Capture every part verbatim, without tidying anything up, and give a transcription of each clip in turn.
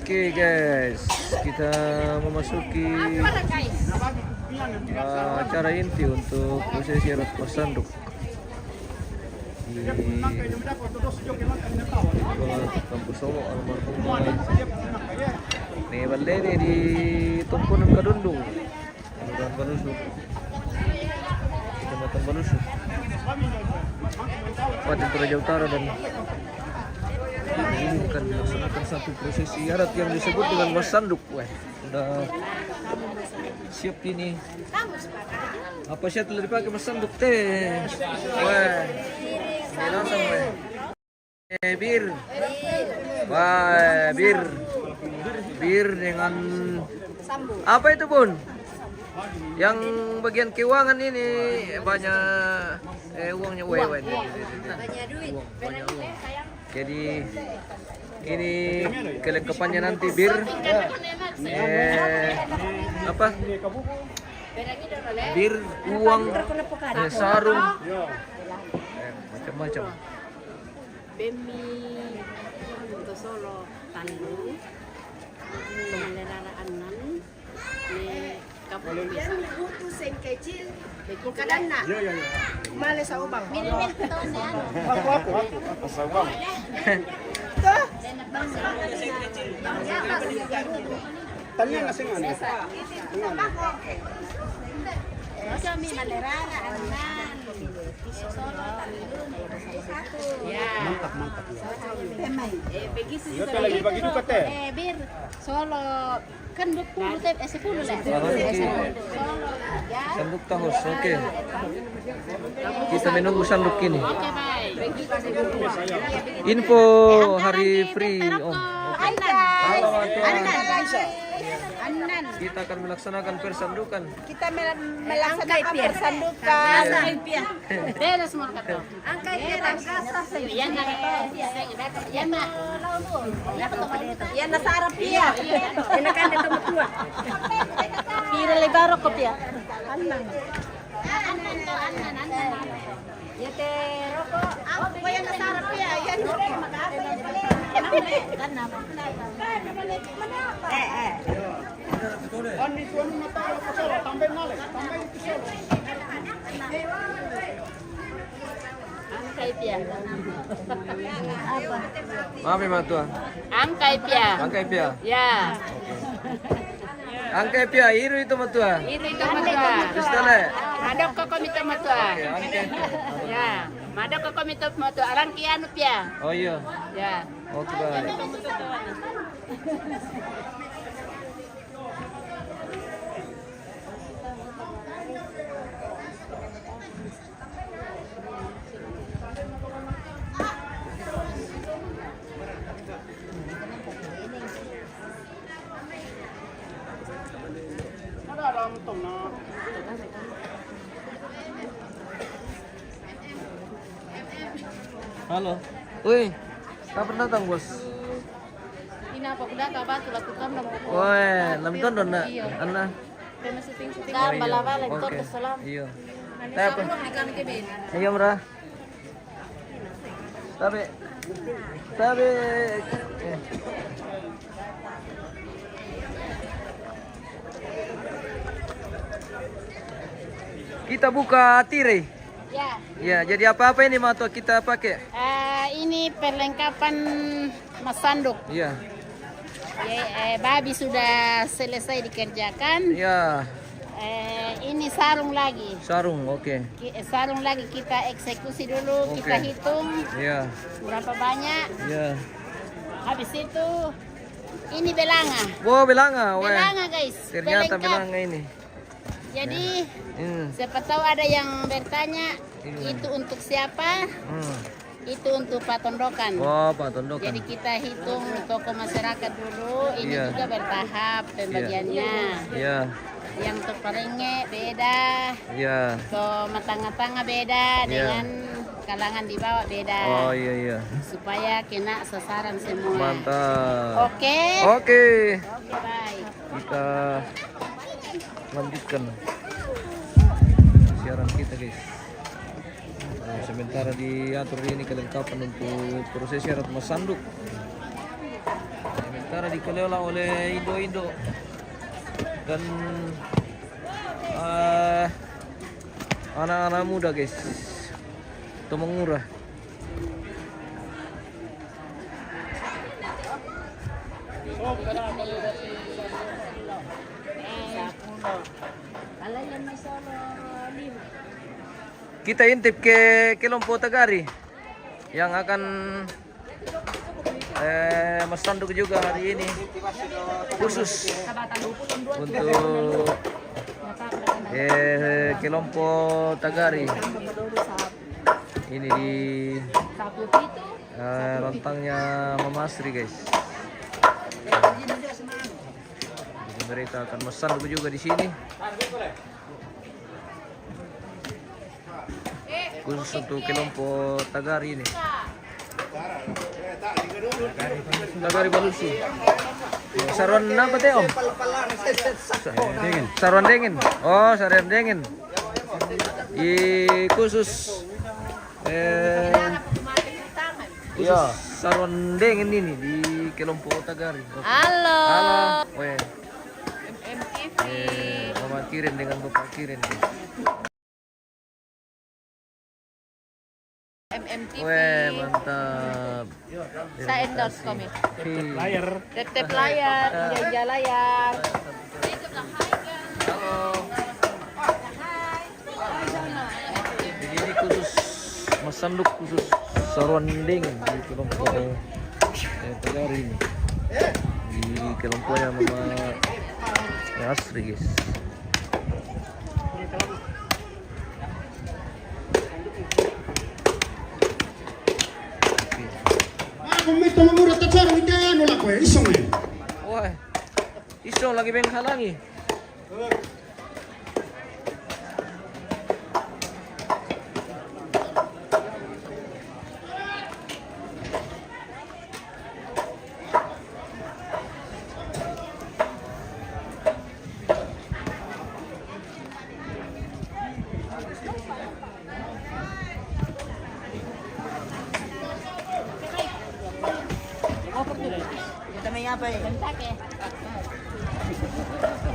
Oke guys, kita memasuki uh, acara inti untuk prosesi adat masanduk di Kampus Solo almarhum. Ini balik di Tumpunan Kadundung. Kelurahan Balusu, Kecamatan Balusu, Kabupaten Toraja Utara, dan ini akan dilaksanakan satu prosesi adat yang disebut dengan masanduk. Weh, udah siap ini. Apa sih telah dipakai masanduk teh? Weh, ini langsung weh. Eh, bir. Wah, bir. Bir dengan apa itu, Bun? Yang bagian keuangan ini banyak eh, uangnya, weh, weh, ini, ini, ini, ini. Uang, banyak uang. Jadi ini kelengkapannya nanti bir. Eh, apa? Bir, uang, eh, sarung, eh, macam-macam. Bemmi, Tosolo, Tandu, Malerara Annan, ne Kapu Bisa. Butu sing kecil, bukadanna. Iya, iya, iya. Male saubang. Minimal tahun ya. Aku, aku, aku. Saubang. Tuh. Tanya nggak sih, Mas? Kami Malerara Annan. Ya. Mantap, mantap, ya. Eh, pergi sih. Iya, lagi bagi duka teh. Eh, bir. Solo. Kan dua puluh teh, eh, sepuluh lah. Solo. Ya. Sanduk tahus, oke. Kita menunggu sanduk ini. Oke, baik. Info hari free, Om. Annan. Halo, Annan. Annan. Kita akan melaksanakan persandukan. Kita mel-, melaksanakan persandukan. Beres, Morkato. Angkai pia tangkasa. Iya, iya, iya. Iya, na sarap pia. Iya, na kan dia temu tua. Pira le baro ko pia. Annan. Annan, annan, annan. Iya, te roko. Aku pia na sarap pia. Iya, na. Kan apa? Eh, eh. Angkai pia. Maaf ya, Matua. Angkai pia. Angkai pia. Ya. Angkai pia, iru itu, Matua. Iru itu, Matua. Pistole. Madok ko komito, Matua. Oke, angkai pia. Ya. Madok ko komito, Matua. Alang ki anu pia. Oh, iya. Ya. Oke, baik. Halo. Woi, kapan datang, Bos? Ini apa, udah ka batu lakukan nama. Woi, nam tondon na. Iya. Anna. Kami syuting-syuting. Salam, bala-bala, oke. Salam. Iya. Tapi apa? Iya, Mra. Tapi, tapi, eh. Kita buka tirai. Ya. Ya, jadi apa-apa ini, Matua, kita pakai? Eh, ini perlengkapan masanduk. Iya. Ya, eh, babi sudah selesai dikerjakan. Iya. Eh, ini sarung lagi. Sarung, oke. Ki-, eh, sarung lagi kita eksekusi dulu, oke. Kita hitung. Iya. Berapa banyak? Iya. Habis itu ini belanga. Wow, belanga, weh. Belanga, guys. Ternyata pelengkap. Belanga ini. Jadi, hmm, siapa tahu ada yang bertanya, hmm, itu untuk siapa? Hmm. Itu untuk Pak Tondokan. Oh, Pak Tondokan. Jadi kita hitung tokoh masyarakat dulu, ini, iya, juga bertahap pembagiannya. Iya. Yang tokoh parenge beda, iya, tokoh matanga-tanga beda, iya, dengan kalangan di bawah beda. Oh, iya, iya. Supaya kena sasaran semua. Mantap. Oke? Oke. Oke, baik. Kita lanjutkan siaran kita, guys. Nah, sementara diatur ini kelengkapan untuk prosesi adat masanduk. Karena dikelola oleh indo-indo dan, eh, anak-anak muda, guys. Temengura. Kita intip ke kelompok Tagari yang akan, eh, masanduk juga hari ini khusus untuk, eh, kelompok Tagari ini di, eh, rantangnya Mama Asri, guys. Jadi mereka akan masanduk juga di sini. Khusus untuk kelompok Tagari ini. Tagari Balusi. Saruan apa teh, Om? Saruan dingin. Oh, saruan dingin. I khusus, eh, khusus saruan dingin ini di kelompok Tagari. Oke. Halo. Halo. Weh. M M T V. Eh, Mama Kirin dengan Bapak Kirin. M M T V. Weh, mantap. Saya endorse kami. Hmm. Layar. Tep-tep layar, inja-inja layar. Halo. Jadi ini khusus masanduk khusus saruan dingin di kelompok, eh, Tagari ini. Di kelompoknya Mama Asri, guys. Aku mito mura tacar mite anu lako ya, isong ya. Wah, isong lagi main halangi.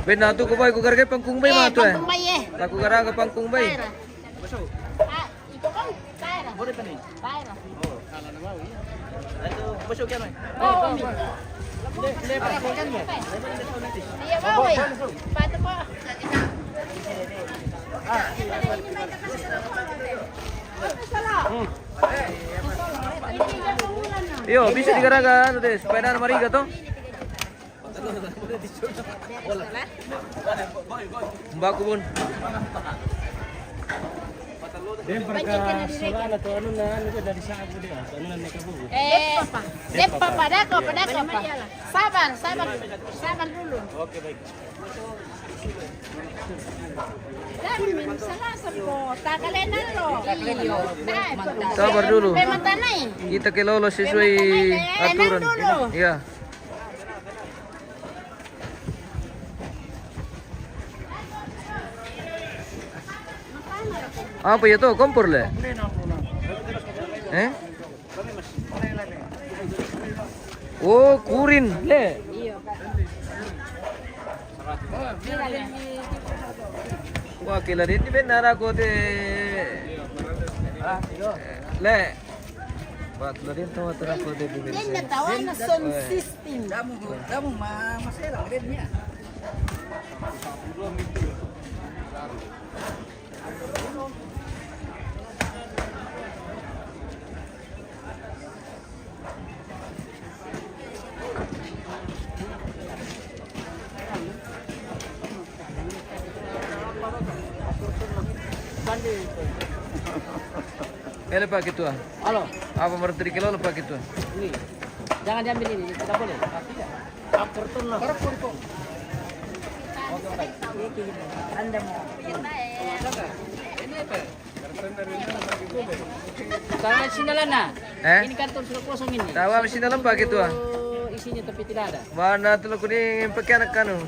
Benda tu ko bai, ko garaga pangkung bai ma tu, eh. Pangkung bai, eh. Laku garaga pangkung bai. Ah, iko kan? Paera. Boleh tadi? Paera. Oh, kalau nama, iya. Itu besok kan, eh? Oh, mi. Iya, bawa, eh. Sepatu kok. Iyo, bisa digaraga anu deh, supaya nana mariga toh. Mbaku bun. Dem perka solana to anu na anu dari sagu dia, anu na neka bubu. Eh, dep papa, dako, dako, pa. Sabar, sabar, sabar dulu. Oke, baik. Sabar dulu. Kita ke lolo sesuai aturan. Iya. Apa ya tuh kompor le? Eh? Oh, kurin le. Wah, kila ini benar aku teh. Le. Wah, kila ini tahu aku teh. Dia nggak tahu anak sound system. Damu, damu ma, masela rednya. Ele Pak Ketua. Halo. Apa mereka dikelo Pak Ketua? Ini. Jangan diambil ini, tidak boleh. Akur tuh, no. Anda mau. Tawa sini lah, nah. Eh? Ini kantor sudah kosong ini. Tawa sini lah, Pak Ketua. Oh, isinya tapi tidak ada. Mana tuh lo kuning pakai anak kanu?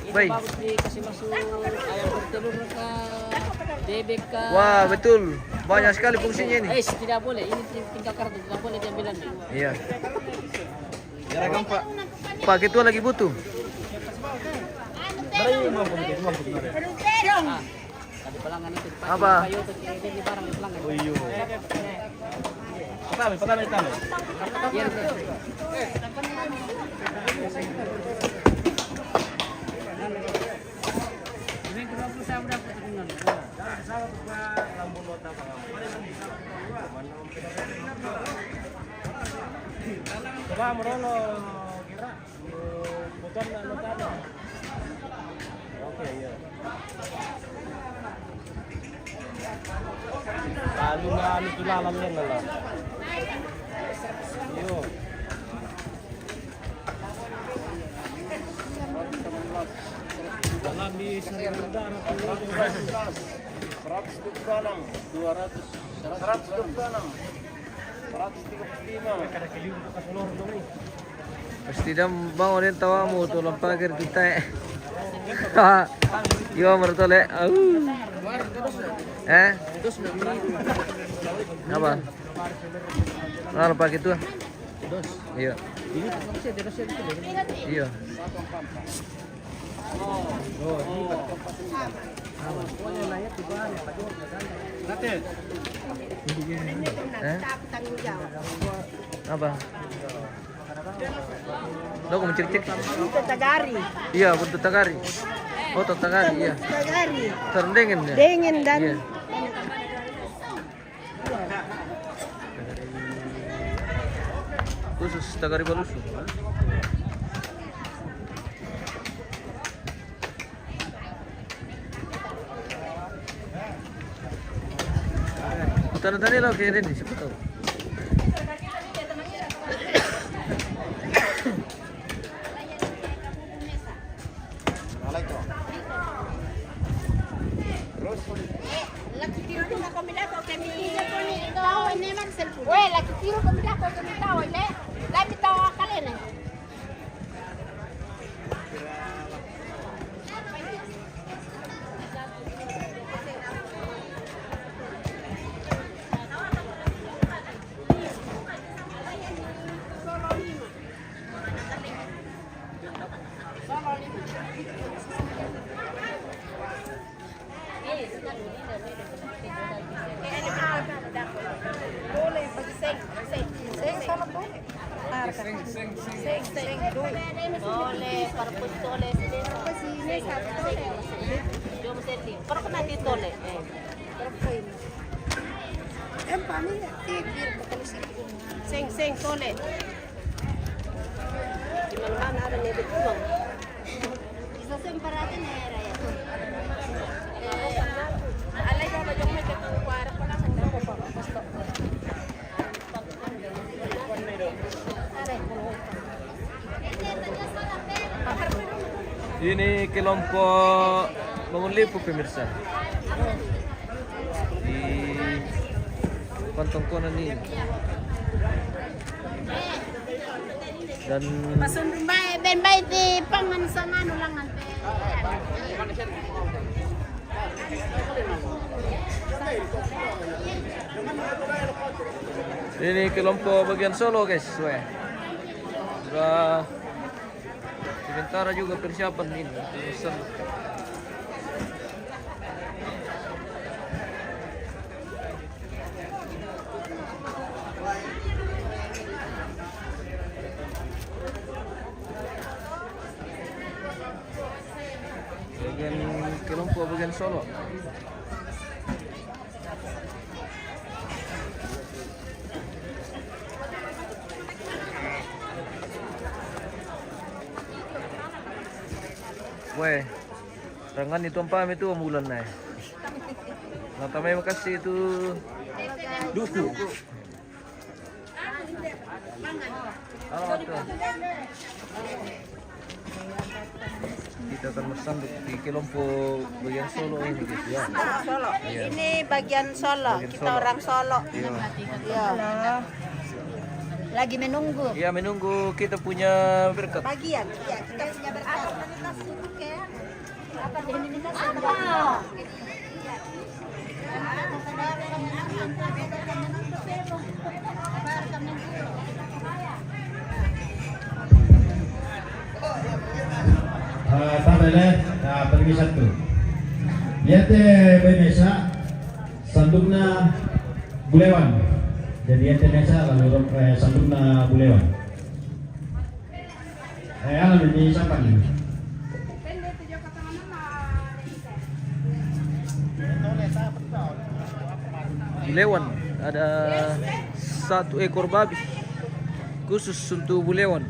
Ini bagus dikasih masuk ayam bertelur kah, bebek kah? Wah, betul. Banyak sekali fungsinya ini. Eh, tidak boleh. Ini ting-, tinggal kartu, tidak boleh diambil lagi. Iya. Jarang, Pak. Pak Ketua lagi butuh. Apa? Oh, iyo. Coba merolo kira. Bukan anu tadi. Oke, iya. Lalu anu tu lalang kan lah. Iyo. Dalam di Seri Udara tu. Seratus dua puluh enam, dua ratus, seratus dua puluh enam, seratus tiga puluh lima. Pasti dam bang orang tawa mu tu lompat ke kita, eh. Iyo, mertole. Au. Eh? Apa? Nah, lompat gitu. Iyo. Iyo. Eh? Apa? Lo kamu cek-cek? Untuk tagari. Iya, untuk tagari. Oh, untuk tagari, iya. Tagari. Sering dingin ya? Dingin dan iya. Khusus tagari balusu. Tanda-tanda lo kayak ini, siapa tahu. Terus? Eh, laki tiro ni na komida ko kemi tao ini man selfu. Weh, laki tiro komida ko kemi tao ini. Laki tao akal ini. Seng, seng, seng. Tole, para pun tole, sini. Seng, seng, seng. Jom seli. Para kena di tole. Eh. Seng, seng, tole. Di mana-mana ada ni, betul. Isa semparate na era ya. Eh, alay ko ba yung may katuwara ko lang sa dako pa, gusto. Ini kelompok Bangun Lipu, pemirsa. Di Pantongkonan ini. Dan pasundun bae, ben bae di pangan sa nganu langan pe. Ini kelompok bagian Solo, guys. Weh. Sudah sementara juga persiapan ini. Bagian kelompok bagian Solo. Weh, tangan itu ampa itu amulan na. Nata mai makasi itu duku. Kita akan bersanduk di kelompok bagian Solo ini, guys, ya. Solo. Iya. Ini bagian Solo. Bagian kita Solo. Orang Solo. Iya. Iya. Lagi menunggu. Iya, menunggu kita punya berkat. Bagian. Iya, kita punya berkat. Tabele, nah, pergi satu. Iate bai mesa, sandukna bulewan. Jadi iate mesa, lalu rok, eh, sandukna bulewan. Eh, anu, di siapa nih? Bulewan, ada satu ekor babi khusus untuk bulewan.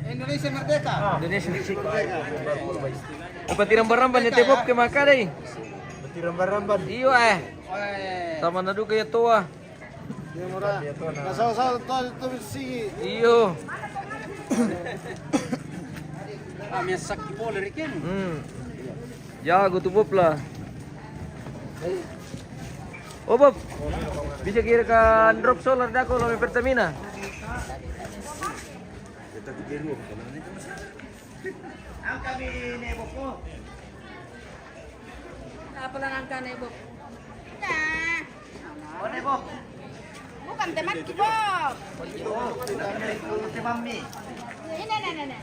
Indonesia Merdeka. Indonesia Merdeka. Patiran baramban ya tebok ke makadai. Patiran baramban. Iyo eh. Sama naduka ya toa. Iyo. Ah, mia sakki pole ri kenu. Hmm. Jago tu Bob lah. Oh Bob, bisa kira kan drop solar dako lo Pertamina. Angka mi neboko. Apa lang angka nebok? Nah. Oh, nebok. Bukan teman ki, Bob. Teman mi. Ini, ini, ini, ini.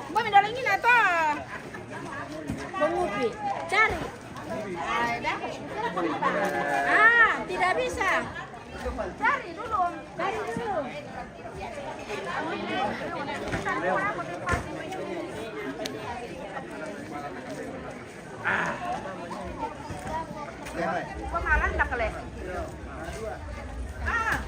Bob, mi dalam ini atau? Pengupi. Cari. Ah, tidak bisa. Cari dulu. Cari dulu. Pemalan dah kele. Ah.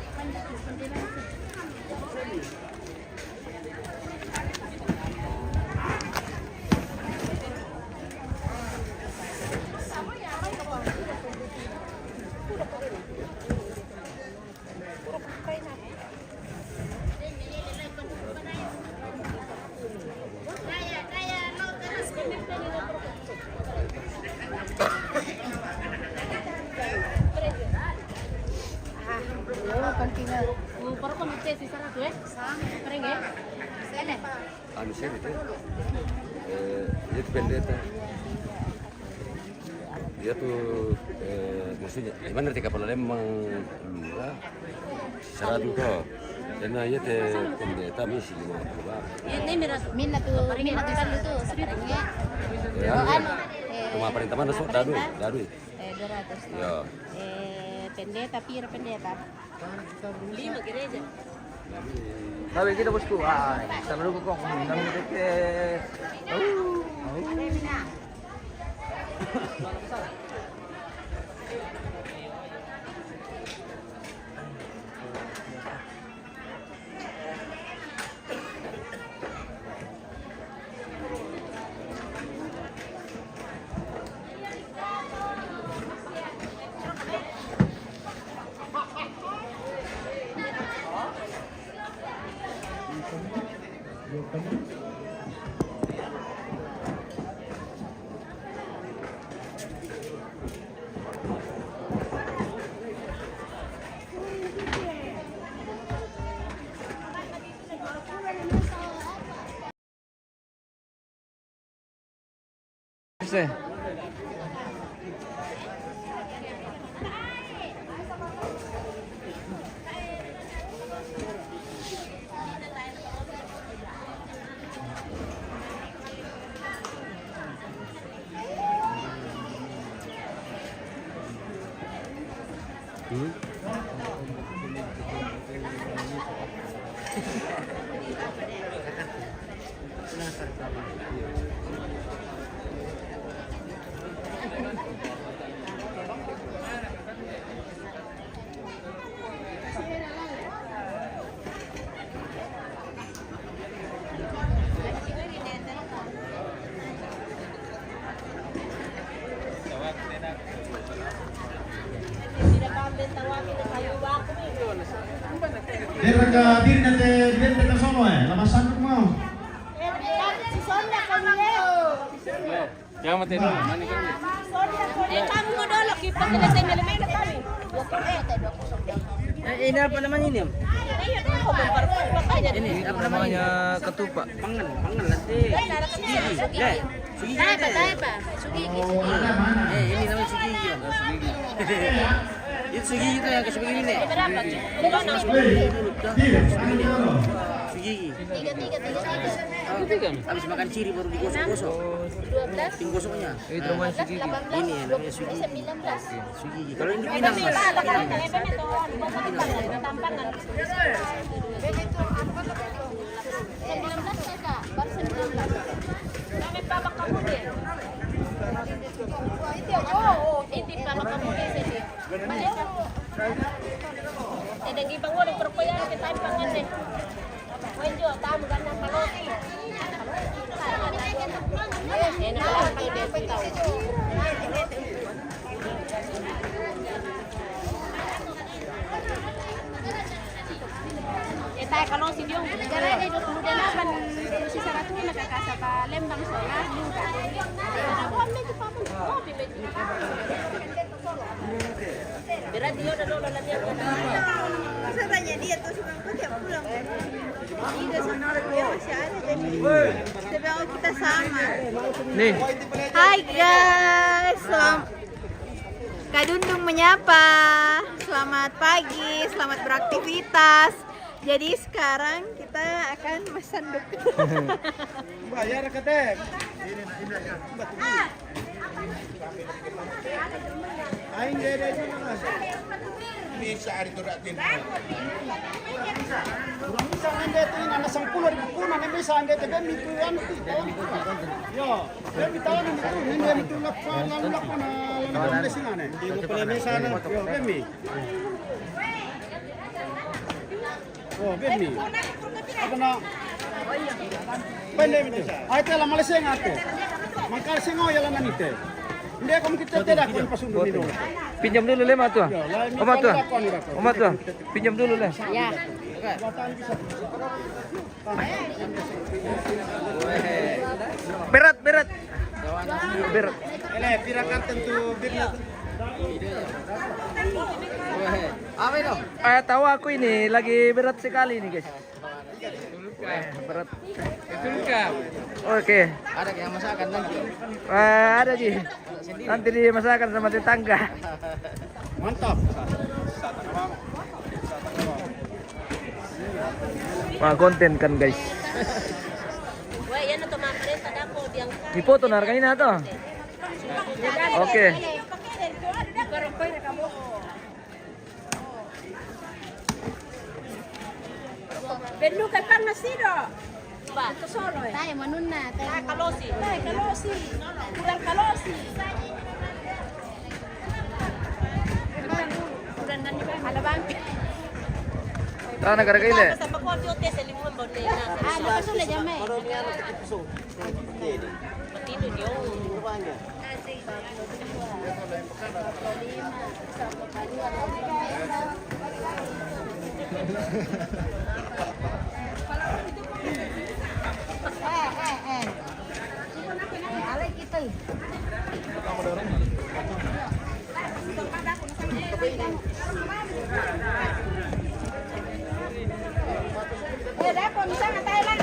Anu seri tu. Eh, itu pendeta. Dia tu, eh, maksudnya, gimana nanti kapal lembang lura, seratus kau. Karena ia te pendeta misi lima puluh bang. Minna tu, minna tu kan itu sebenarnya. Ya, anu, eh, cuma perintah mana sok dadu, dadu. Eh, dua ratus. Ya. Eh, pendeta, pira pendeta? Lima gereja. Tapi kita bosku, ah, sama dulu kok, kami deket. Derraka diri nate dente kasono eh, lama sanggup mau. Yang mati dulu, mana kamu? Eh, kamu mau dulu, kita tidak saya main-main kali. Eh, ini apa namanya ini, Om? Ini apa namanya? Ketupat. Pangan, pangan nanti. Sugigi. Eh, sugigi. Taepa, taepa. Sugigi, sugigi. Eh, ini namanya sugigi, Om. Sugigi. Sugigi itu yang kasih begini nih. Berapa? Sugigi. Tiga, tiga, tiga, tiga. Habis makan ciri baru digosok-gosok. Dua belas. Tim gosoknya. Ini namanya sugigi. Ini ya, namanya sugigi. Sugigi. Kalau ini pinang, Mas. Pinang. Sembilan belas ya, Kak? Baru sembilan belas. Kami papa kamu deh. Itu, oh, oh, itu papa kamu deh, sih. Ada gibang udah perkoyaan kita pangan deh. Wenjo, tamu gandang paloti. Enak lah, kita tahu. Eta kalau si Jong, gara-gara dua puluh delapan, si seratus nak kasih apa Lembang soalnya juga. Apa meji paman? Kopi meji. Berarti ya udah dulu latihan. Saya tanya dia tuh suka kau tiap pulang. Iya, sama dia masih ada jadi. Saya bilang, "Oh, kita sama." Nih. Hai guys, selam- Kak Dundung menyapa. Selamat pagi, selamat beraktivitas. Jadi sekarang kita akan mesan duk. Bayar ke tem. Aing dede juga, Mas. Bisa hari itu ratin. Kurang bisa ande tu, ini anak sepuluh ribu kuna, ini bisa ande tu, dia mintu anu tu, kawan tu. Yo, dia minta anu tu, ini dia mintu lapan, lalu lapan, lalu lapan di sini, nih. Di Bukalapak sana. Yo, dia mi. Oh, bemi. Apa na? Bende mi tu. Ai te la malesenga tu. Mangkal sengo ya la nanite. Nde kamu kita tidak pun pasundu ni dong. Pinjam dulu le, Matua. Oh, Matua. Oh, Matua. Pinjam dulu le. Ya. Berat, berat. Berat. Ele, pira kan tentu berat. Apa itu? Eh, tahu aku ini lagi berat sekali ini, guys. Eh, berat. Oke. Ada yang masakan nanti. Eh, ada, Ji. Nanti dimasakan sama tetangga. Mantap. Wah, konten kan, guys. Wah, iya, na to, mga parenta dako, diyang Di foto na kanina to. Oke. Bendu kay pang nasido. Ba? Ito solo eh. Tayo, manun na. Tayo, kalosi. Tayo, kalosi. Kurang kalosi. Kurang na ni ba? Alabang. Tana, karagay le. Sa pagkuha, tiyo, te, sa limuan, ba, te, na. Ah, napasula dyan, may. Matindo yun. Eh, eh, eh. Alay kita eh. Eh, dako, misalnya Thailand.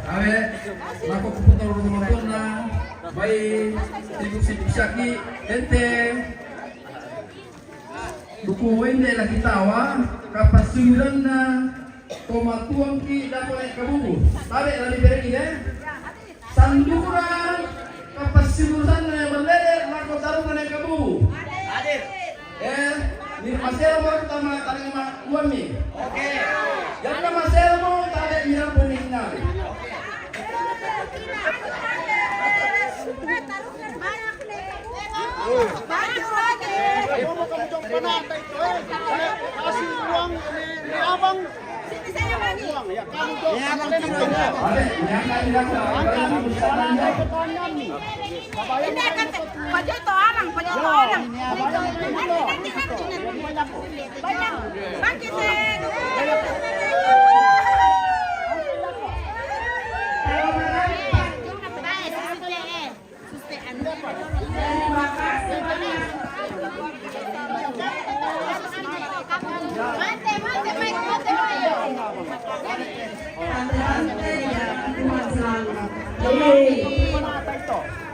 Awe, mako kuputar rumah tona, bai sibuk-sibuk saki, ente. Duku wende la kitawa, kapasiuranna tomatuangki dako naik kabubu. Tabe lani bereki de. Sanduran kapasiuranna yang berlele, lako taruna naik kabubu. Hadir. Eh, ni masero mo tama tali ma uami. Oke. Jangan masero mo tabe mirampo ni nari. Oke. Penata itu, eh, kasih uang ini, ini abang. Sini saya bagi. Uang, ya, kamu tuh. Ya, abang, sini. Angkat, angkat, angkat tangan nih. Ini akan Pajoto orang, Pajoto orang. Nanti, nanti, nanti, nanti. Banyak. Bagi saya. Terima kasih banyak. Mate, mate, mate, mate, mate. Tante, tante, jangan kuat selalu. Hei.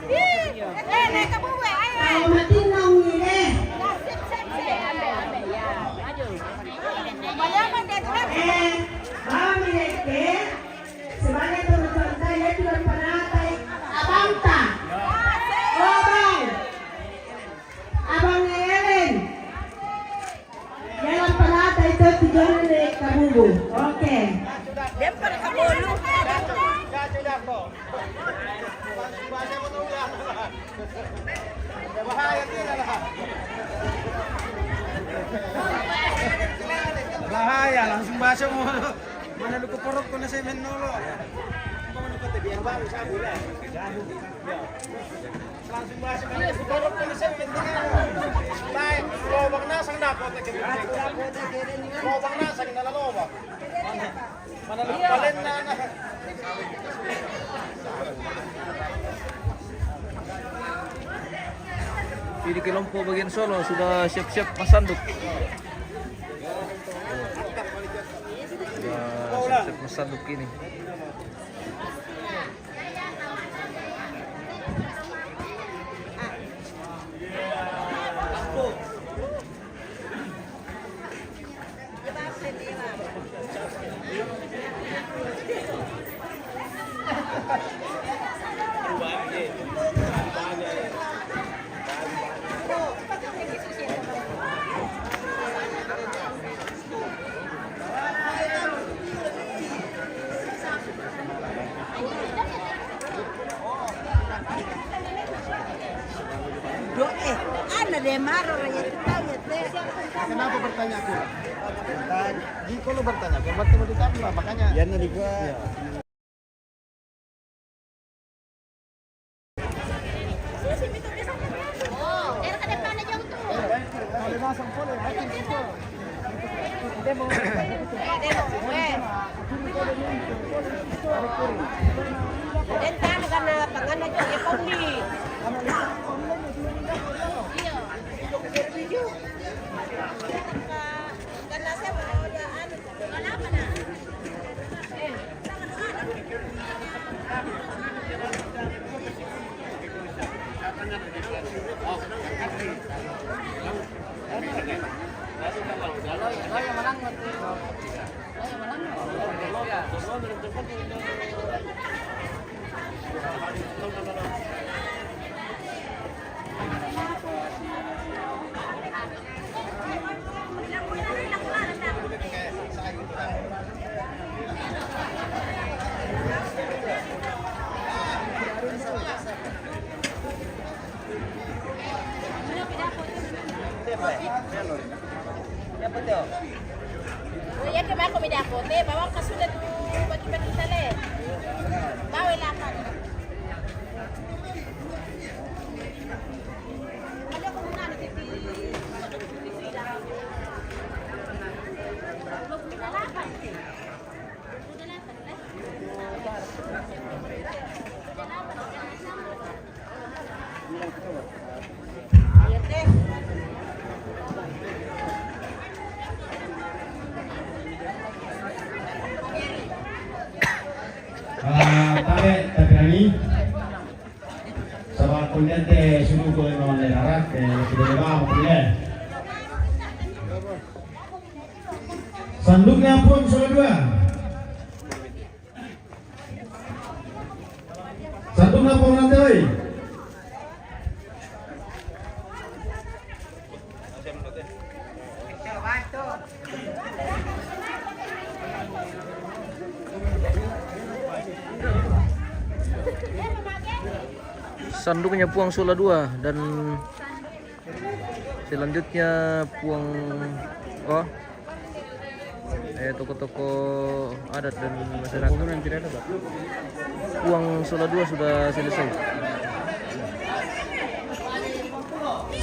Ih, eh, naik ke bawah, ayo. Kalau mati nong ini. Ya, sip, sip, sip. Ambil, ambil, ya. Maju. Bayangkan dia tuh. Eh, mami, eh. Sebagai teman-teman saya, dia tidak pernah tai abang ta. Oh, abang. Abang Ellen. Jalan Palata itu tujuan dari Kabubu. Oke. Dia pada Kabulu. Bahaya, langsung baca mau. Mana lu keporok kena semen nolo. Langsung baca mana lu keporok kena semen. Baik, lobang nasang dapat. Lobang nasang dalam lobang. Mana lu paling nana. Ini kelompok bagian Solo sudah siap-siap masanduk. Sudah siap-siap masanduk ini. Do, eh, ana de maro ya kita ya teh. Kenapa bertanya aku? Di kalau bertanya, kan bertemu di kamera, makanya. Ya, nanti gua. Iya. Ya, ke bako mi dapote, bawang kasuda tu bagi-bagi tale. Bawa lapan. Ah, tabe, tabe nani? Sama kunyante suruh ko no le nara ke sudah lewat ko le. Sanduknya pun sudah dua. Sanduknya pun nanti, oi. Sanduknya puang sula dua dan Selanjutnya puang, oh, eh, tokoh-tokoh adat dan masyarakat. Puang Sola dua sudah selesai.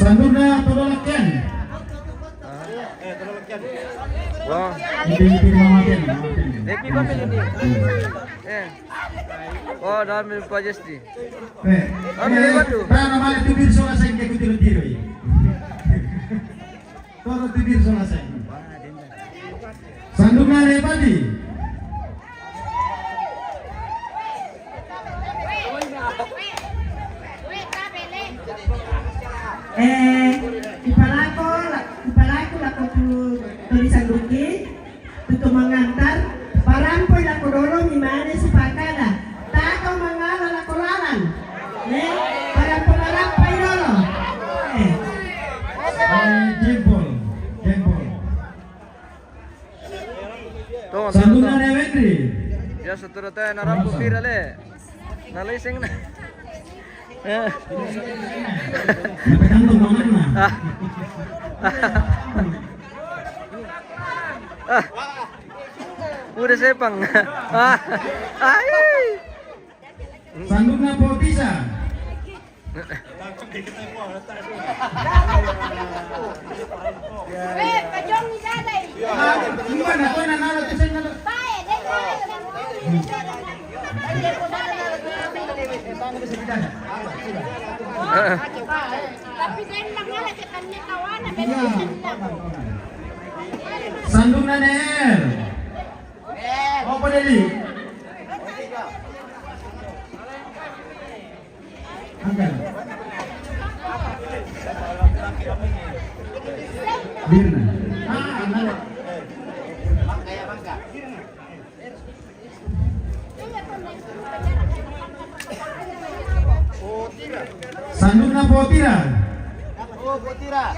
Sanduna Todolakian. Wah. Di pinggir Mama Ken, Mama Ken. Happy family ini. Eh. Oh, dalam Pak Jesti. Eh, Ambil eh, batu. Tana male tu bir sola sengke kutiro tiro. Todo tu bir sola sengke. Sanduna Nepati. Eh, ipalako, la-, ipalako lako tu, tu di sanduki. Tutu mangantar, parampoi lako dolo mi mane sipakada. Tako mangala lako lalan. Eh, parampoi-parampoi dolo. Eh. Eh, jempol, jempol. Tong, tong, Sanduna tong. Rewetri. Ya, saudara teh, narampu pira le. Naleseng na. Eh. Tergantung orangnya. Ah. Ah. Udah sepang. Ah. Ai. Sanduna Potisa. Eh, pajong ni dadai. Ah, gimana? Kau nak naruh tu, saya naruh. Baik, deh, baik. Tapi saya nak ngalah ke tanya kawan, ada. Iya. Sanduna Neel. Apa tadi? Angkat. Birna. Ah, angkat. Sanduna Potira. Oh, Potira.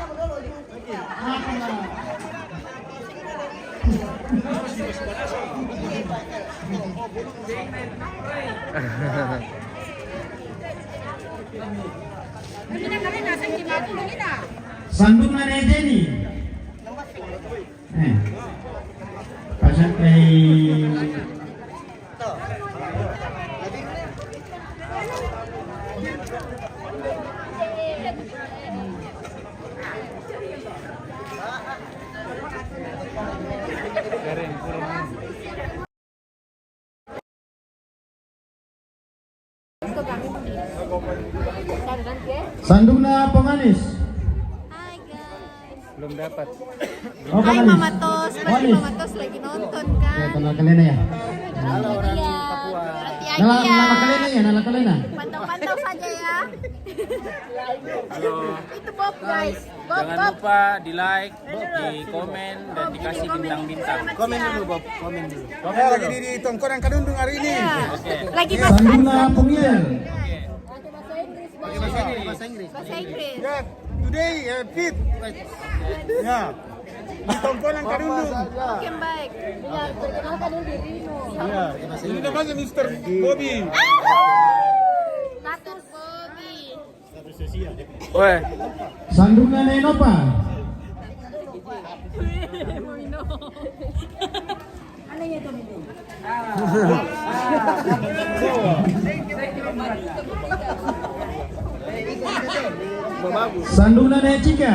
Sanduna Nejeni. Eh. Pasang kay Sanduna Ponganis. Hai, guys. Belum dapat. Oh, Hai, Ponganis. Mama Tos. Pasti Ponganis. Mama Tos lagi nonton, kan? Ya, kenal kalian ya. Halo, orang Papua. Nala, nala kalian ya, nala kalian ya. Pantau-pantau saja ya. Halo. Itu Bob, guys. Bob, Jangan Bob. Lupa di-like, di-komen, dan dikasih bintang-bintang. Komen dulu, Bob. Komen dulu. Komen dulu. Lagi di, di Tongkonan Kadundung hari ini. Iya. Oke. Lagi Sanduna Pungil. Pakai bahasa Inggris, Bob. Pakai bahasa Inggris. Bahasa Inggris. Ya, today, uh, fit. Ya. Di Tongkonan Kadundung. Oke, baik. Iya, perkenalkan dulu dirimu. Iya. Ini namanya Mister Bobby. Status Bobby. Weh. Sanduna Nenopa. Sanduna Necika.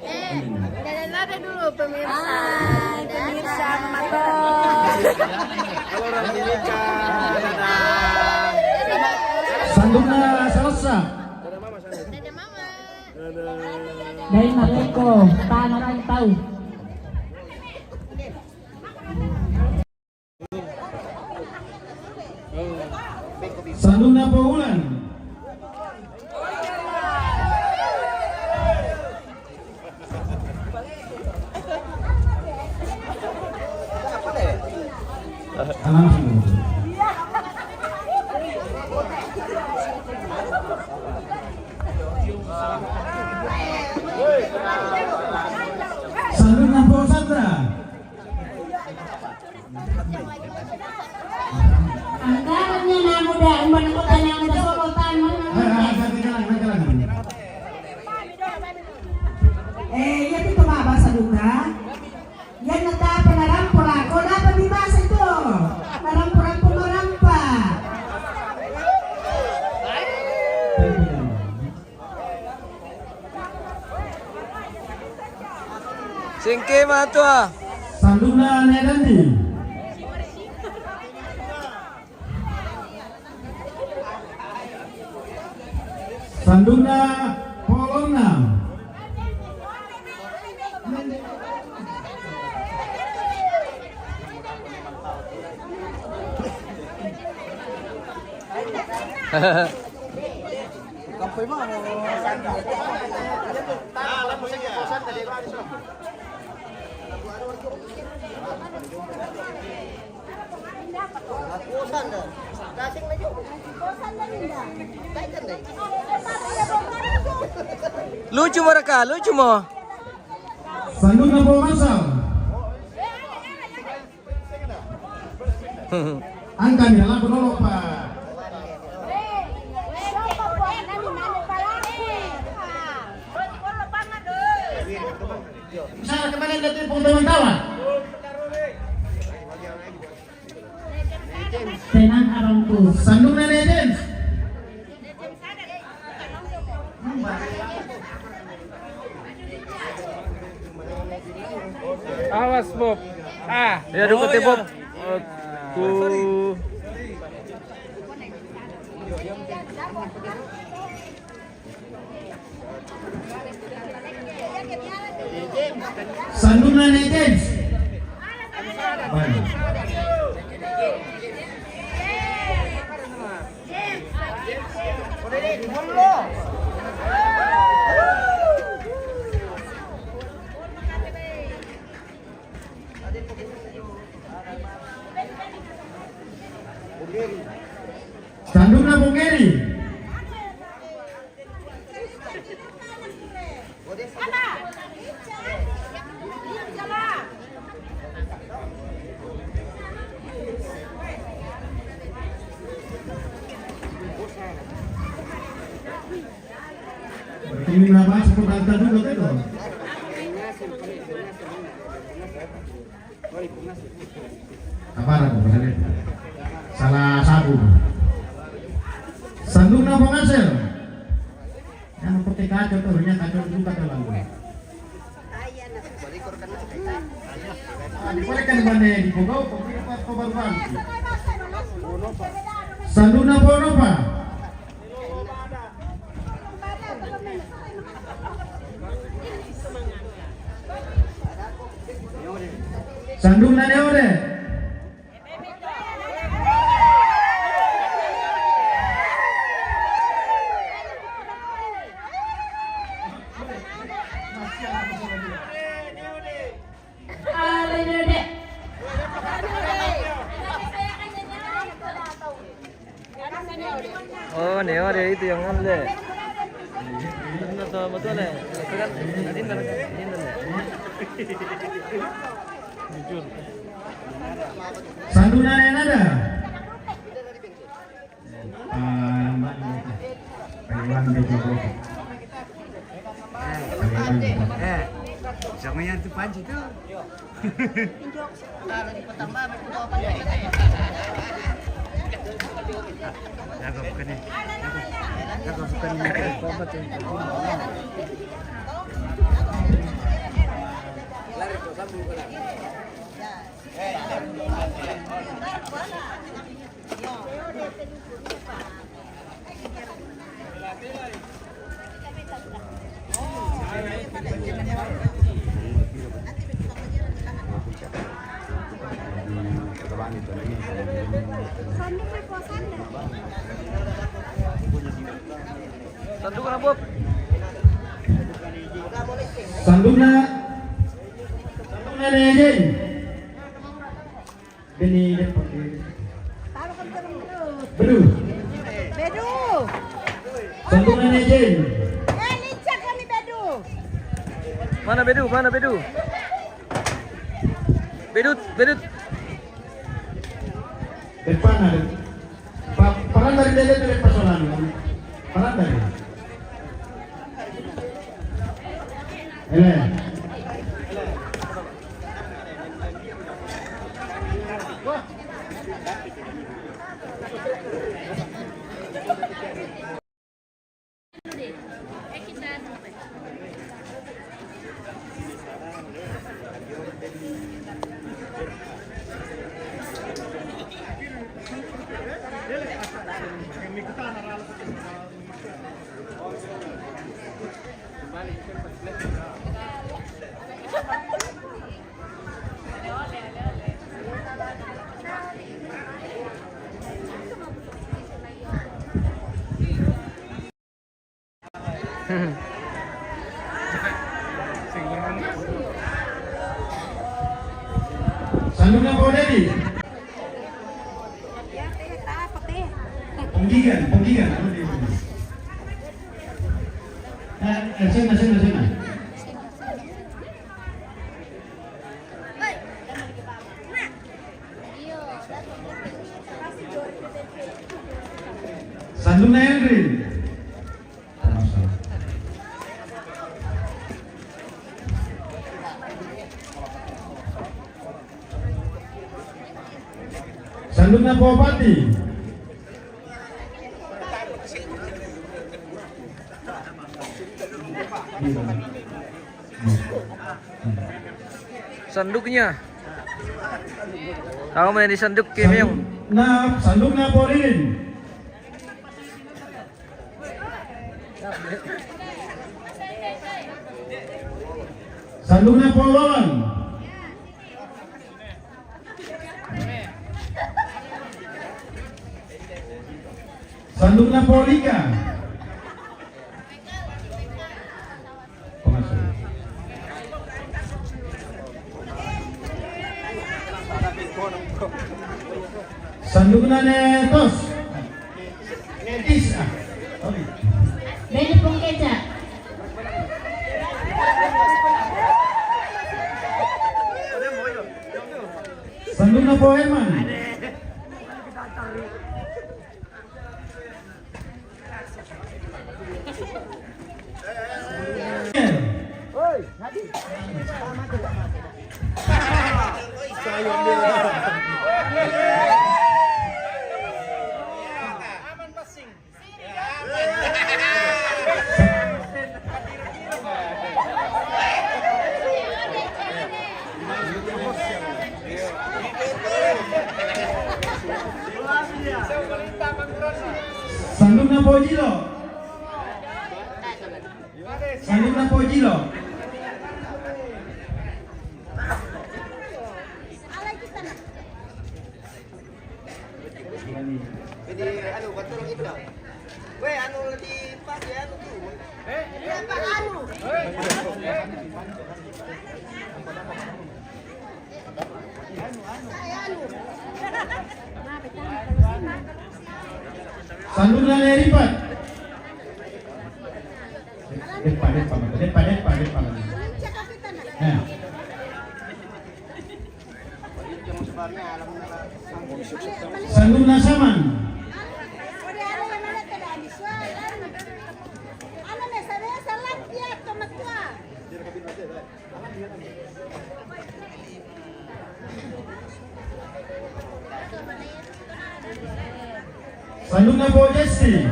Eh, dadah-dadah dulu, pemirsa. Hai, pemirsa, Mama Tos. Halo, orang Timika. Dadah. Sanduna Salsa. Dadah, Mama. Dadah. Dari Mareko, tanah rantau. Sanduna Paulan. Sanduna Pau Sandra. Anggarannya namu dah, umban kota yang udah solo tanah. Singke matua. Sanduna ne dandi. Sanduna polonna. Lucu mereka, lucu mo. Sanduna po masal. Angka ni laku dolo pa. Bisa kembali dari pengetahuan. Tenang abangku. Sandung nene James. Awas, Bob. Ah, ya, dulu, oh, Bob. Aku. Sanduna ne James. Baik. Sanduna Bungeri. Berarti ini nabas kok tante juga, betul? Apa aku, salah satu. Sanduna Pongasel. Yang seperti kacau tuh, hanya kacau juga tuh lalu. Ah, di mana kan mana di Bogor, kok ini pas kau baru balik? Sanduna Ponopa. Sanduna ne ode. Oh, ne ode itu yang ngale. Ini sama betul, ya? Itu kan, ini kan, ini kan, ya? Jujur. Sanduna ne nada. Ah, Mbak, Pak Iwan di Jogo. Pak Iwan di Jogo. Eh, sama yang tu Panji tu. Jaga bukan ni. Jaga bukan ni. Sanduna, Bob. Sanduna. Sanduna ne, Jeng. Beni, Bedu. Bedu. Sanduna ne Jeng. Eh, lincah kami Bedu. Mana Bedu? Mana Bedu? Bedu, Bedu. Depan ada. Pa-, parang dari dede tu depan soalnya. Parang dari. Ele. Sandukna Pak Dedi. Punggigan, punggigan. Eh, eh, sena, sena, sena. Sandukna Elrin. Sandukna Pak Bupati. Sanduknya. Tahu mana di sanduk, Kim Yong? Nah, sandukna Pak Ririn. Sandukna Pak Wawan. Sandukna Pak Rika. Sandukna ne tos. Ne tis, ah. Oke. Beli pung keca. Sandukna Pak Herman. Sandukna Pak Jilo. Sandukna Pak Jilo. Ini anu, baturung itu. Weh, anu, di pas ya, anu tuh. Eh, apa anu? Sandukna ne Ripat. Depan, depan, depan, depan, depan. Nah. Sandukna Saman. Sandukna Pak Jesti.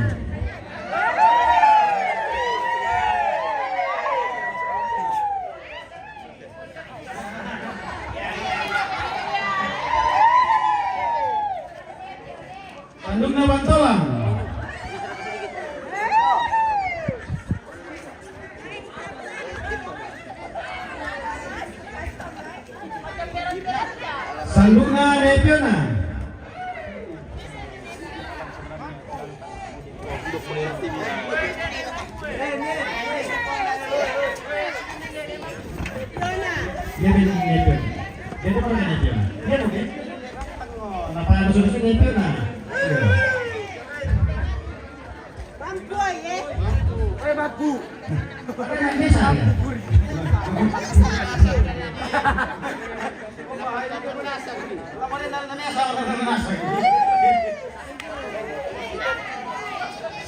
Sandukna Bantolang. Sandukna Nepiona. Dia bilang Nepiona. Dia tuh pernah Nepiona. Dia tuh, dia. Kenapa ada sudah Nepiona? Iya. Bangku, eh. Eh, bangku. Apa yang biasa, ya?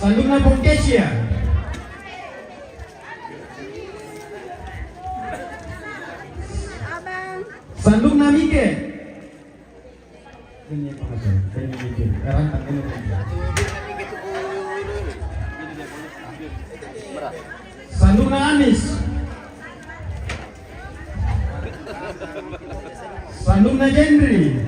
Sandukna Pongkesia. Sandukna Mike. Ini apa, Mas? Ini, ini, ini. Garantang ini. Sandukna Anis. Sandukna Jendri.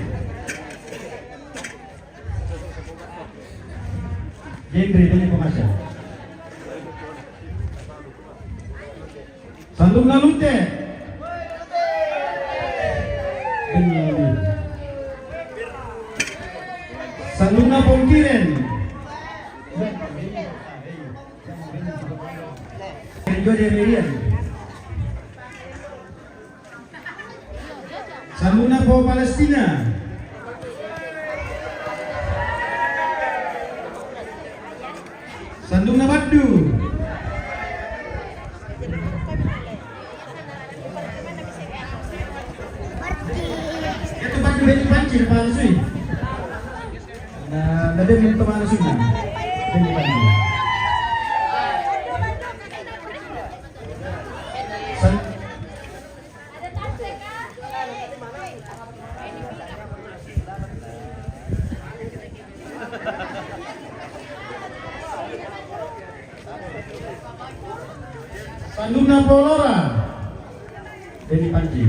Jendri, ini apa? Sandungna Lute. Sandungna Pongkiren. Jode Merian. Sandungna po Palestina. Sandungna Baddu. Itu Baddu, itu pancing, Pak Sui. Nah, lebih minta Pak Sui, nah. Itu Baddu. San- Sandungna po Lora. Denny Panji.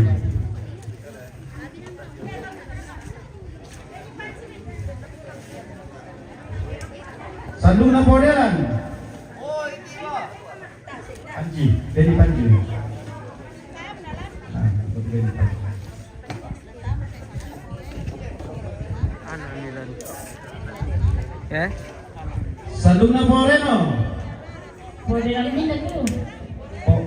Sandungna po Delan. Panji, Denny Panji. Nah, Denny Panji. Anu, Milan. Eh? Sandungna po Reno. Po Delan pindah tuh. Oh.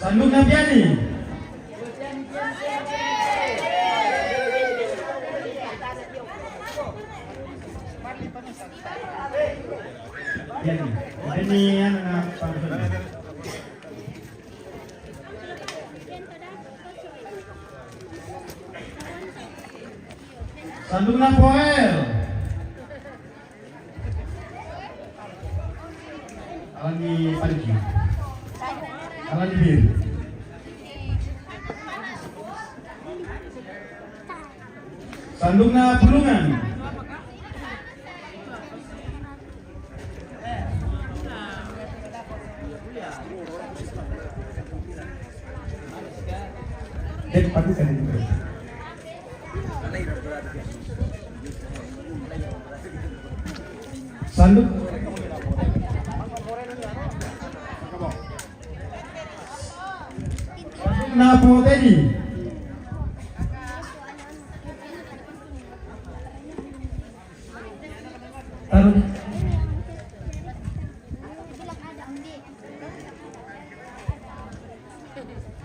Sandungna Piani. Piani. Ini anak-anak. Sandungna Poel. Alani Panji. Alani Bir. Sandungna Pulungan. Sandung. Sandungna Potedi. Taruh.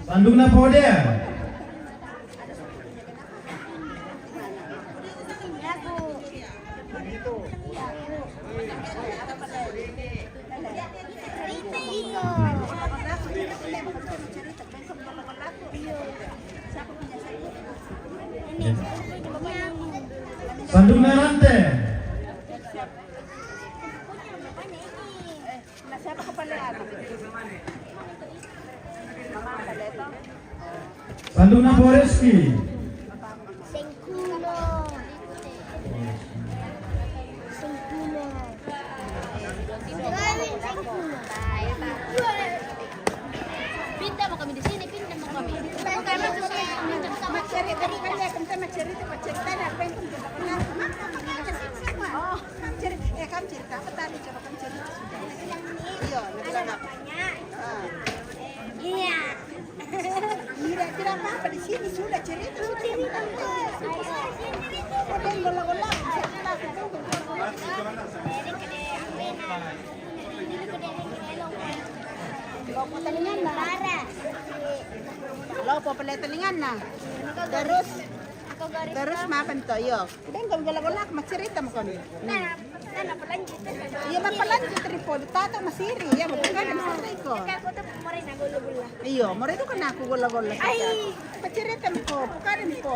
Sandungna Podea. Sandungna Rante. Sandungna Poreski. Sengkuno. Sengkuno. Pindah mau kami di sini, pindah mau kami. Macerita, macerita, macerita, macerita, apa yang kita kenal? Oh, cerita, eh, kan cerita apa tadi? Coba kan cerita. Iya, lebih lengkap. Ah. Iya. Tidak, tidak apa-apa, di sini sudah cerita, sudah cerita. Kau dan bola-bola, cerita. Lopo telingan na. Lopo pala telingan na. Terus, terus makan to, yo. Deng, kalau gola-gola, macerita mo kami. Nah, nah, mapalanjut. Iya, mapalanjut, Tripod. Tata masiri, iya, mapalanjut, masiri ko. Kaya ko to, more na gola-gola. Iyo, more to ka na ako gola-gola. Ay! Macerita mo ko, pukari mo ko.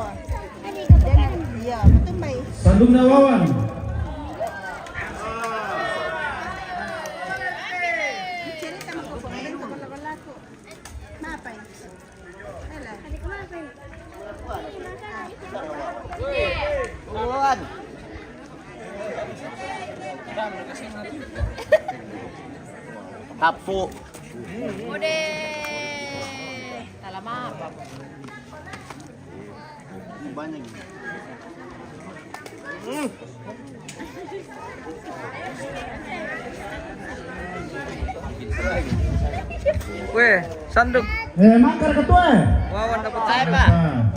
Ano yung pukari mo? Iya, matumbay. Sandungna Wawan. Apo. Ode. Salah apa? Banyak. Weh, sanduk. Eh, makar ketua. Wawan dapat sanduk. Pak.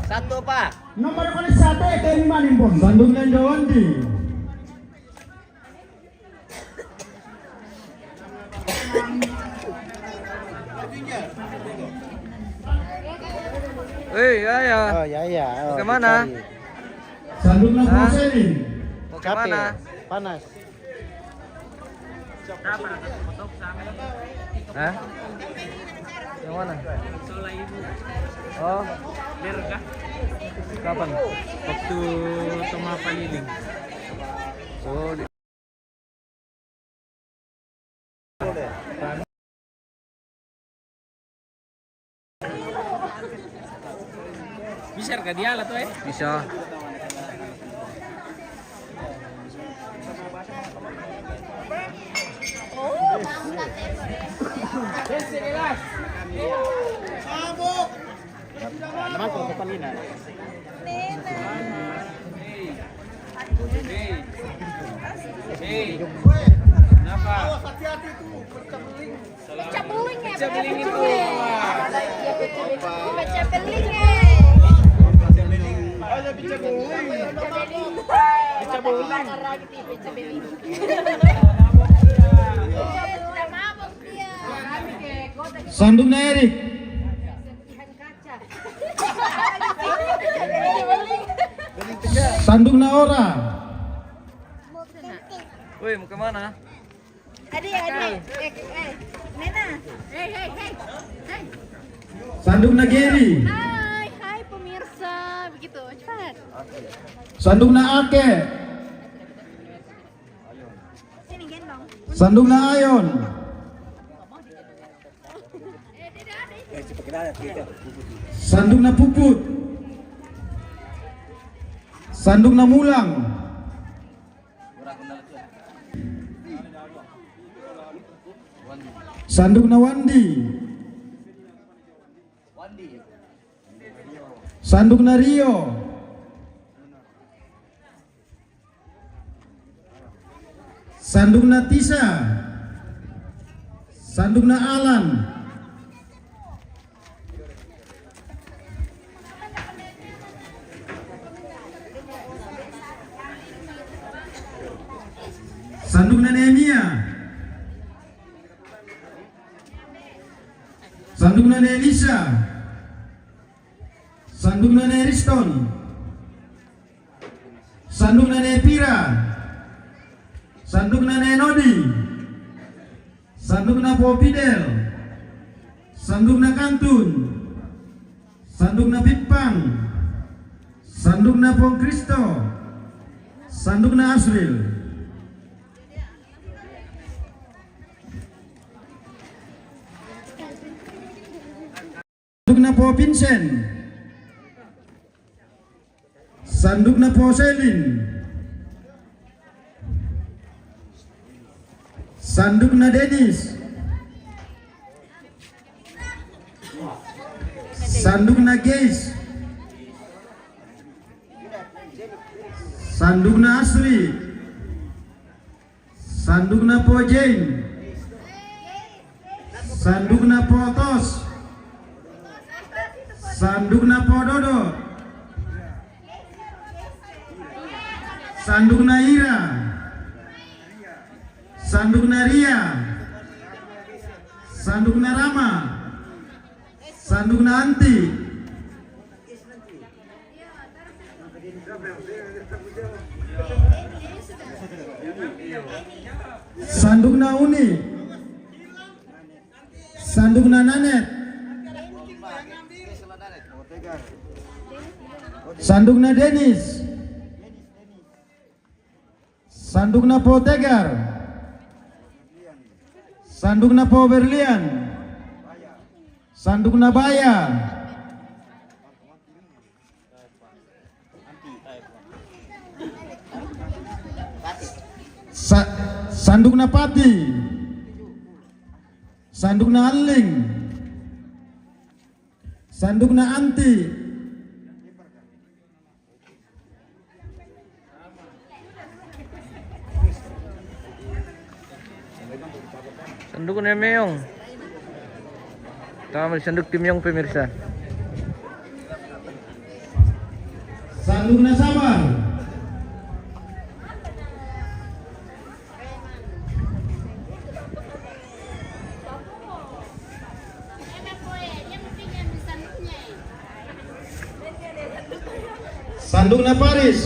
Satu, Pak. Nomor kali satu, eh, terima nih, Bos. Sanduk yang jawandi. Eh, ya, ya. Oh, ya, ya. Oh, bagaimana? Sanduk nang Hah? Ini. Bagaimana? Capek. Panas. Hah? Yang mana? Oh. Kapan? Waktu Toma Paliling. Oh, di- Bisa ka dia lah tuh, eh? Bisa. Hei, kenapa? Pecah beling ya, pecah beling itu. Pecah beling ya. Pecah beling. Pecah beling. Pecah beling. Pecah mabuk dia. Sandung na Erik. Sandung na Ora. Woi, mau kemana? Adi, Adi. Eh, eh. Nena. Hei, hei, hei. Hei. Sandung na Geri. Hai, hai pemirsa. Begitu, cepat. Sandung na Ake. Sandung na Ayon. Sandung na Puput. Sandung na Mulang. Sandung na Wandi. Sandung na Rio. Sandung na Tisa. Sandung na Alan. Sandung na Nehemia. Sandung na Elisa. Sandung na Riston. Sandung na Pira. Sandung na Nodi. Sandung na Popidel. Sandung na Kantun. Sandung na Pipang. Sandung na Pong Kristo. Sandung na Asril. Sanduk na po Vincent. Sanduk na po Selin. Sanduk na Dennis. Sanduk na Gays. Sanduk na Asri. Sanduk na po Jane. Sanduk na po Tos. Sanduk na po Dodo. Sanduk na Ira. Sanduk na Ria. Sanduk na Rama. Sanduk na Anti. Sanduk na Uni. Sanduk na Nanet. Sanduk na Denis. Sanduk na po Tegar. Sanduk na po Berlian. Sanduk na Baya. Sa-, sanduk na Pati. Sandukna Alling. Sandukna Anti. Sandukna Meong. Tama di sanduk ti Meong, pemirsa. Sandukna Sabar. Sandukna Paris.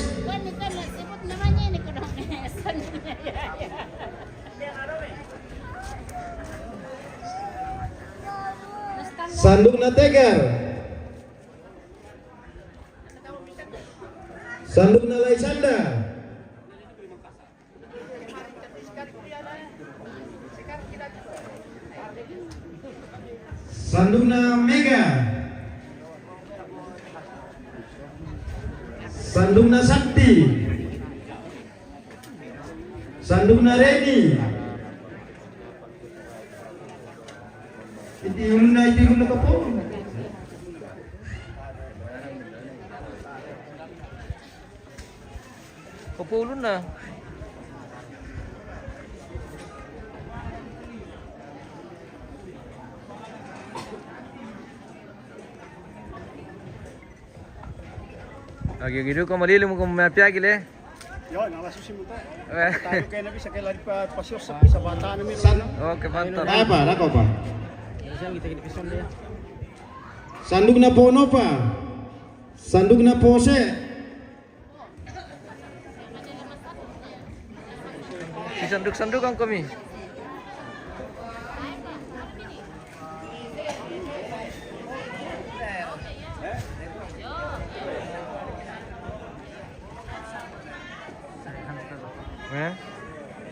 Sandukna Tegar. Sandukna Laisanda. Sandukna Mega. Sandukna Sakti. Sandukna Reni. Iti ulunna, iti ulunna kapong. Kapulun na. Agi-agi du ko malilu mo ko mapiagi le. Yo, nalasusi mo ta. Eh. Tayo kayo na bisa kay lari pa pasyo sa, sa bata na mi. San- Okay, pantar. Apa, nako pa. Sandukna Pono pa. Sandukna Pose. Sisanduk-sandukan kami. Eh?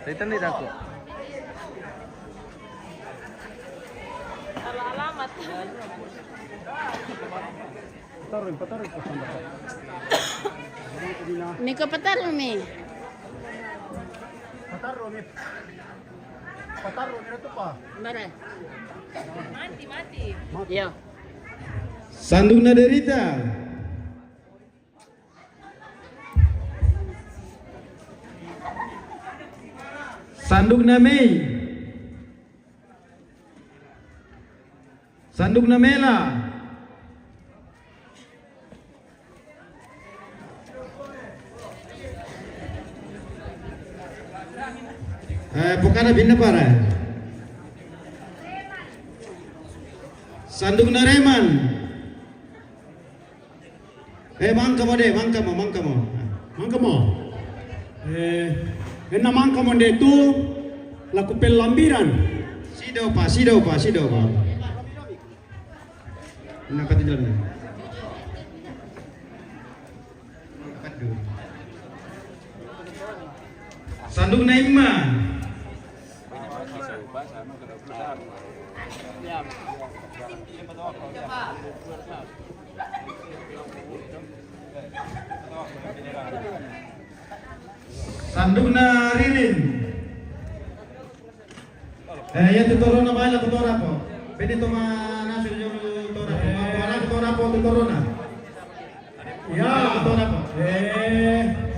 Taitan di dako. Alamat. Pataru, pataru, pataru. Niko pataru mi. Pataru mi. Pataru mi ratu pa. Mare. Mati, mati. Yo. Sandukna Derita. Sandukna Mei. Sandukna Mela. Eh, pokana binna para. Sandukna Reman. Eh, mangka mo de, mangka mo, mangka mo. Mangka mo. Eh, enna mangka mo de tu laku pellambiran. Sido pa, sido pa, sido pa. Enna kati dalam. Sandukna Imma. Sandukna Ririn. Eh, iya, tu torona bala ku tora po. Pede to ma nasu jolo tora po. Apa ku tora po tu torona. Ya, ku tora po. Eh.